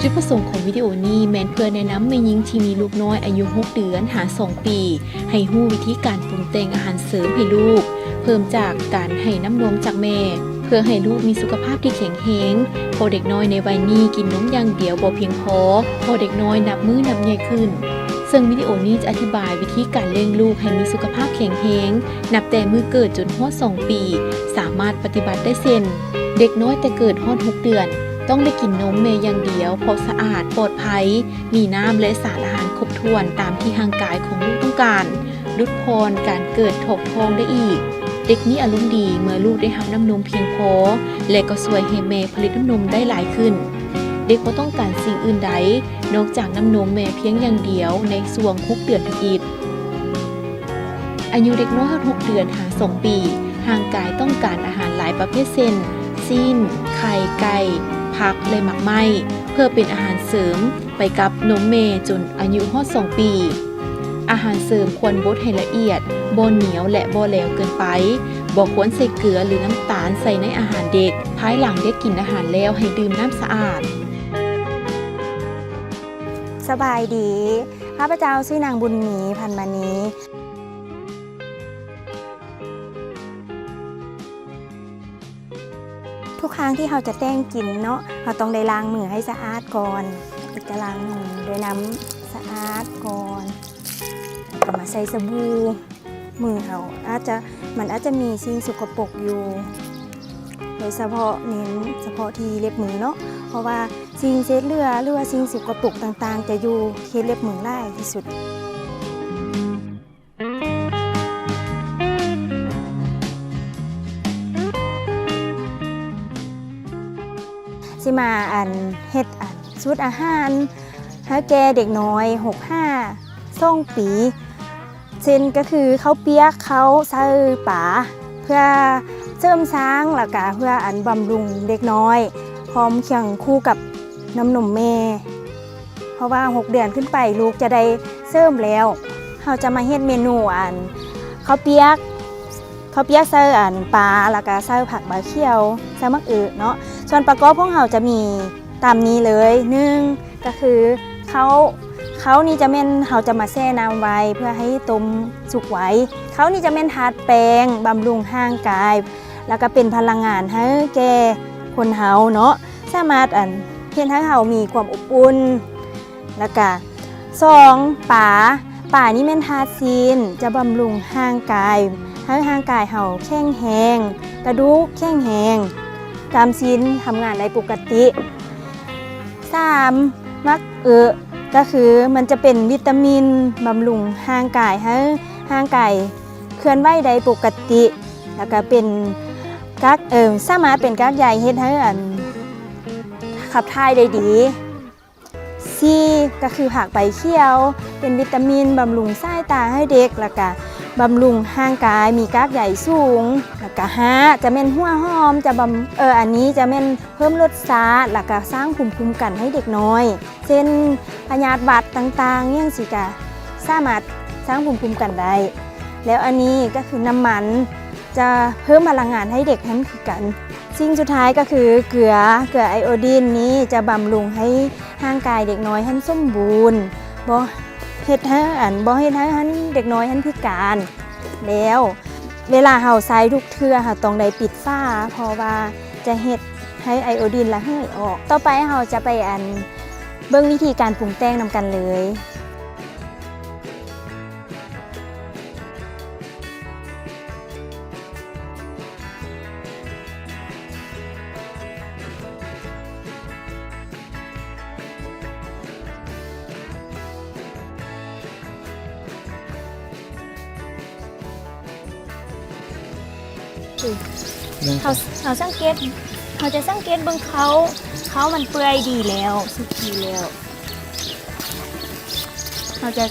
ຈຸດປະສົງຂອງວິດີໂອນີ້ແມ່ນເພື່ອແນະນຳແມ່ຍິງທີ່ມີລູກນ້ອຍອາຍຸຫົກເດືອນຫາສອງປີ ໃຫ້ຮູ້ວິທີການປຸງແຕ່ງອາຫານເສີມໃຫ້ລູກ, ເພີ່ມຈາກການໃຫ້ນ້ຳນົມຈາກແມ່ ເພື່ອໃຫ້ລູກມີສຸຂະພາບທີ່ແຂງແຮງ, ເພາະເດັກນ້ອຍໃນໄວນີ້ກິນນົມຢ່າງດຽວບໍ່ພຽງພໍ, ເພາະເດັກນ້ອຍນັບມື້ນັບໃຫຍ່ຂຶ້ນ. ເຊິ່ງວິດີໂອນີ້ຈະອະທິບາຍວິທີການລ້ຽງລູກໃຫ້ມີສຸຂະພາບແຂງແຮງ ນັບແຕ່ມື້ເກີດຈົນຮອດສອງປີ ສາມາດປະຕິບັດໄດ້ເຊັ່ນ, ເດັກນ້ອຍແຕ່ເກີດຮອດຫົກເດືອນ ຕ້ອງໄດ້ກິນນົມແມ່ຢ່າງດຽວ ເພາະສະອາດ, ປອດໄພ, ມີນ້ຳ ແລະ ສານອາຫານຄົບຖ້ວນຕາມທີ່ຮ່າງກາຍຂອງລູກຕ້ອງການ, ຫຼຸດຜ່ອນການເກີດຖອກທ້ອງໄດ້ອີກ. ເດັກມີອາລົມດີເມື່ອລູກໄດ້ຮັບນ້ຳນົມພຽງພໍ ແລະ ກໍຊ່ວຍໃຫ້ແມ່ຜະລິດນ້ຳນົມໄດ້ຫຼາຍຂຶ້ນ. ເດັກບໍ່ຕ້ອງການສິ່ງອື່ນໃດນອກຈາກນ້ຳນົມແມ່ພຽງຢ່າງດຽວໃນຊ່ວງຫົກເດືອນທຳອິດ. ອາຍຸເດັກນ້ອຍຮອດຫົກເດືອນຫາສອງປີ, ຮ່າງກາຍຕ້ອງການອາຫານຫຼາຍປະເພດເຊັ່ນ ຊີ້ນ, ໄຂ່, ໄກ່, ຜັກ ແລະ ໝາກໄມ້ ເພື່ອເປັນອາຫານເສີມໄປກັບນົມແມ່ຈົນອາຍຸຮອດສອງປີ. ອາຫານເສີມຄວນບົດໃຫ້ລະອຽດ, ບໍ່ໜຽວ ແລະ ບໍ່ແຫຼວເກີນໄປ, ບໍ່ຄວນໃສ່ເກືອ ຫຼື ນ້ຳຕານໃສ່ໃນອາຫານເດັກ. ພາຍຫຼັງເດັກກິນອາຫານແລ້ວໃຫ້ດື່ມນ້ຳສະອາດ. ສະບາຍດີ, ຂ້າພະເຈົ້າຊື່ນາງບຸນມີ ພັນມະນີ. ທຸກຄັ້ງທີ່ເຮົາຈະແຕ່ງກິນເນາະ, ເຮົາຕ້ອງໄດ້ລ້າງມືໃຫ້ສະອາດກ່ອນ. ຈະລ້າງມືດ້ວຍນ້ຳສະອາດກ່ອນ ແລ້ວກໍມາໃສ່ສະບູ. ມືເຮົາອາດຈະ, ມັນອາດຈະມີສິ່ງສົກກະປົກຢູ່, ໂດຍສະເພາະ, ເນັ້ນສະເພາະທີ່ເລັບມືເນາະ, ເພາະວ່າສິ່ງເສດເຫຼືອ ຫຼືວ່າສິ່ງສົກກະປົກຕ່າງໆ ຈະຢູ່ເຂດເລັບມືຫຼາຍທີ່ສຸດ. ຊິມາ ອັນ ເຮັດ ອັນ ສູດອາຫານໃຫ້ແກ່ເດັກນ້ອຍ ຫົກຫາສອງປີ ເຊັ່ນ ກໍຄືເຂົ້າປຽກ, ເຂົ້າໃສ່ປາ ເພື່ອເສີມສ້າງ ແລ້ວກະເພື່ອ ອັນ ບຳລຸງເດັກນ້ອຍ ພ້ອມຄຽງຄູ່ກັບນ້ຳນົມແມ່. ເພາະວ່າຫົກເດືອນຂຶ້ນໄປ ລູກຈະໄດ້ເສີມແລ້ວ. ເຮົາຈະມາເຮັດເມນູ ອັນ ເຂົ້າປຽກ, ເຂົ້າປຽກໃສ່ ອັນ ປາ ແລ້ວກະໃສ່ຜັກໃບຂຽວ, ໃສ່ໝາກອຶເນາະ. ສ່ວນປະກອບຂອງເຮົາຈະມີຕາມນີ້ເລີຍ. ໜຶ່ງ ກໍຄືເຂົ້າ, ເຂົ້ານີ້ຈະແມ່ນເຮົາຈະມາແຊ່ນ້ຳໄວ້ເພື່ອໃຫ້ຕົ້ມສຸກໄວ. ເຂົ້ານີ້ຈະແມ່ນທາດແປ້ງ ບຳລຸງຮ່າງກາຍ ແລ້ວກະເປັນພະລັງງານໃຫ້ແກ່ຄົນເຮົາເນາະ, ສາມາດ ອັນ ເຮັດໃຫ້ເຮົາມີຄວາມອົບອຸ່ນ. ແລ້ວກະ ສອງ ປາ, ປານີ້ແມ່ນທາດຊີ້ນ ຈະບຳລຸງຮ່າງກາຍ ໃຫ້ຮ່າງກາຍເຮົາແຂງແຮງ, ກະດູກແຂງແຮງ, ກ້າມຊີ້ນທຳງານໄດ້ປົກກະຕິ. ສາມ ໝາກອຶ ກໍຄືມັນຈະເປັນວິຕາມິນບຳລຸງຮ່າງກາຍ ໃຫ້ຮ່າງກາຍເຄື່ອນໄຫວໄດ້ປົກກະຕິ ແລ້ວກະເປັນກາກ, ເອີ, ສາມາດເປັນກາກໃຍເຮັດໃຫ້ ອັນ, ຂັບຖ່າຍໄດ້ດີ. ສີ່ ກໍຄືຜັກໃບຂຽວ ເປັນວິຕາມິນບຳລຸງສາຍຕາໃຫ້ເດັກ ແລ້ວກະບຳລຸງຮ່າງກາຍ ມີກາກໃຍສູງ. ແລ້ວກະ ຫ້າ ຈະແມ່ນຫົວຫອມ ຈະບຳ, ເອີ, ອັນນີ້ຈະແມ່ນເພີ່ມລົດຊາດ ແລ້ວກະສ້າງພູມຄຸ້ມກັນໃຫ້ເດັກນ້ອຍ ເຊັ່ນ ພະຍາດຫວັດຕ່າງໆ ຫຍັງຊີ້ກະສາມາດສ້າງພູມຄຸ້ມກັນໄດ້. ແລ້ວອັນນີ້ກໍຄືນ້ຳມັນ ຈະເພີ່ມພະລັງງານໃຫ້ເດັກຫັ້ນຄືກັນ. ສິ່ງສຸດທ້າຍກໍຄືເກືອ, ເກືອໄອໂອດິນນີ້ຈະບຳລຸງໃຫ້ຮ່າງກາຍເດັກນ້ອຍຫັ້ນສົມບູນ, ບໍ່ເຮັດໃຫ້, ອັນ, ບໍ່ເຮັດໃຫ້ຫັ້ນເດັກນ້ອຍຫັ້ນພິການ. ແລ້ວເວລາເຮົາໃຊ້ທຸກເທື່ອ ເຮົາຕ້ອງໄດ້ປິດຝາ ເພາະວ່າຈະເຮັດໃຫ້ໄອໂອດິນລະເຫີຍອອກ. ຕໍ່ໄປເຮົາຈະໄປ, ອັນ, ເບິ່ງວິທີການປຸງແຕ່ງນຳກັນເລີຍ. ເຮົາ, ເຮົາສັງເກດ, ເຮົາຈະສັງເກດເບິ່ງເຂົ້າ, ເຂົ້າມັນເປື່ອຍດີແລ້ວ, ສຸກດີແລ້ວ. ເຮົາຈະ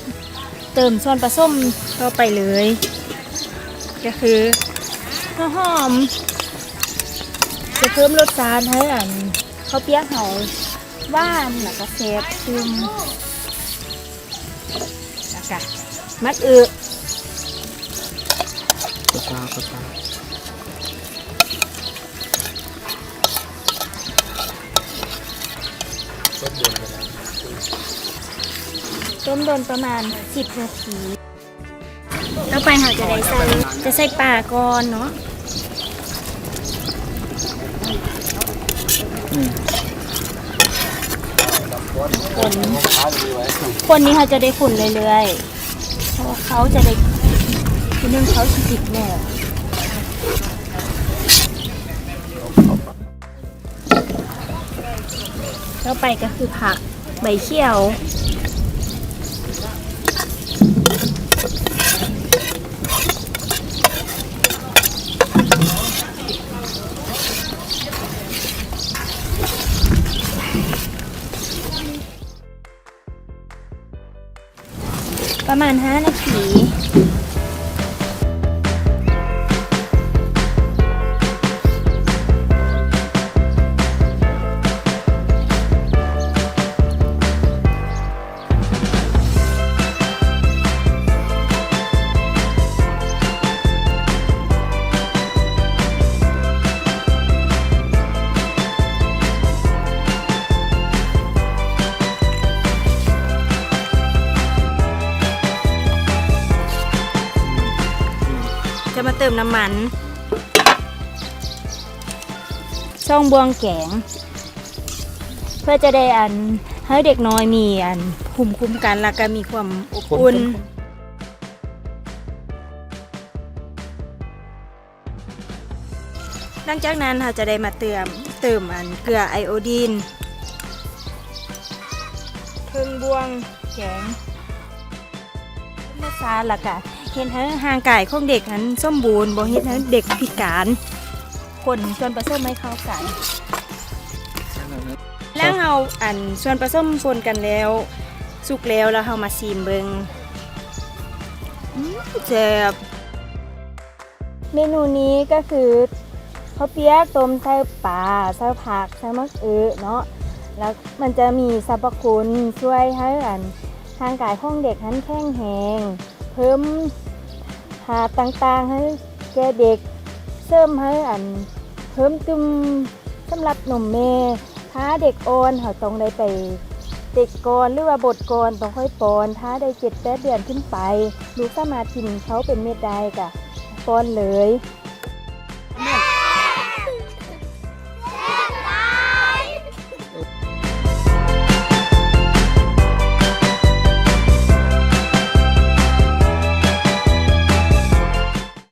ເຕີມສ່ວນປະສົມຕໍ່ໄປເລີຍ ກໍຄືຫົວຫອມ ຈະເພີ່ມລົດຊາດໃຫ້ ອັນ ເຂົ້າປຽກເຮົາຫວານ ແລ້ວກະແຊບຂຶ້ນ ແລ້ວກະໝາກອຶ. ປາປາປາ ຕົ້ນບົວ ແລ້ວ ຕົ້ມດົນປະມານສິບນາທີ. ຕໍ່ໄປເຮົາຈະໄດ້ໃສ່ ຈະໃສ່ປາກ່ອນເນາະ. ອືມ ຄົນ ຄົນນີ້ເຮົາຈະໄດ້ຄົນເລື້ອຍໆ ເພາະວ່າເຂົ້າຈະໄດ້ ຄືໜຶ່ງເຂົ້າຊິຕິດແໜ້ວ. ຕໍ່ໄປກໍຄືຜັກໃບຂຽວ. ປະມານຫ້ານາທີ. ຈະມາເຕີມນ້ຳມັນ ຊ່ອງບ່ວງແກງ ເພື່ອຈະໄດ້ ອັນ ໃຫ້ເດັກນ້ອຍມີ ອັນ ພູມຄຸ້ມກັນ ແລ້ວກໍມີຄວາມອົບອຸ່ນ. ຫຼັງຈາກນັ້ນເຮົາຈະໄດ້ມາເຕີມ ເຕີມ ອັນ ເກືອໄອໂອດີນ ເທິງບ່ວງແກງ ທຳມະຊາດ ແລ້ວກະເຮັດໃຫ້ຮ່າງກາຍຂອງເດັກຫັ້ນສົມບູນ ບໍ່ເຮັດໃຫ້ເດັກພິການ. ຄົນສ່ວນປະສົມໃຫ້ເຂົ້າກັນ. ຫຼັງເຮົາ ອັນ ສ່ວນປະສົມປົນກັນແລ້ວ ສຸກແລ້ວ ແລ້ວເຮົາມາຊີມເບິ່ງ. ອືມ ແຊບ. ເມນູນີ້ກໍຄືເຂົ້າປຽກຕົ້ມໃສ່ປາ ໃສ່ຜັກ ໃສ່ໝາກອຶເນາະ ແລ້ວມັນຈະມີສັບພະຄຸນຊ່ວຍໃຫ້ ອັນ ຮ່າງກາຍຂອງເດັກຫັ້ນແຂງແຮງ ເພີ່ມທາດຕ່າງໆໃຫ້ແກ່ເດັກ ເສີມໃຫ້ ອັນ ເພີ່ມຕື່ມສຳລັບນົມແມ່. ຖ້າເດັກອ່ອນ ເຮົາຕ້ອງໄດ້ໄປເຕັກກ່ອນ ຫຼືວ່າບົດກ່ອນ ຕ້ອງຄ່ອຍປ້ອນ. ຖ້າໄດ້ເຈັດແປດເດືອນຂຶ້ນໄປ ລູກສາມາດກິນເຂົ້າເປັນເມັດໄດ້ ກະປ້ອນເລີຍ.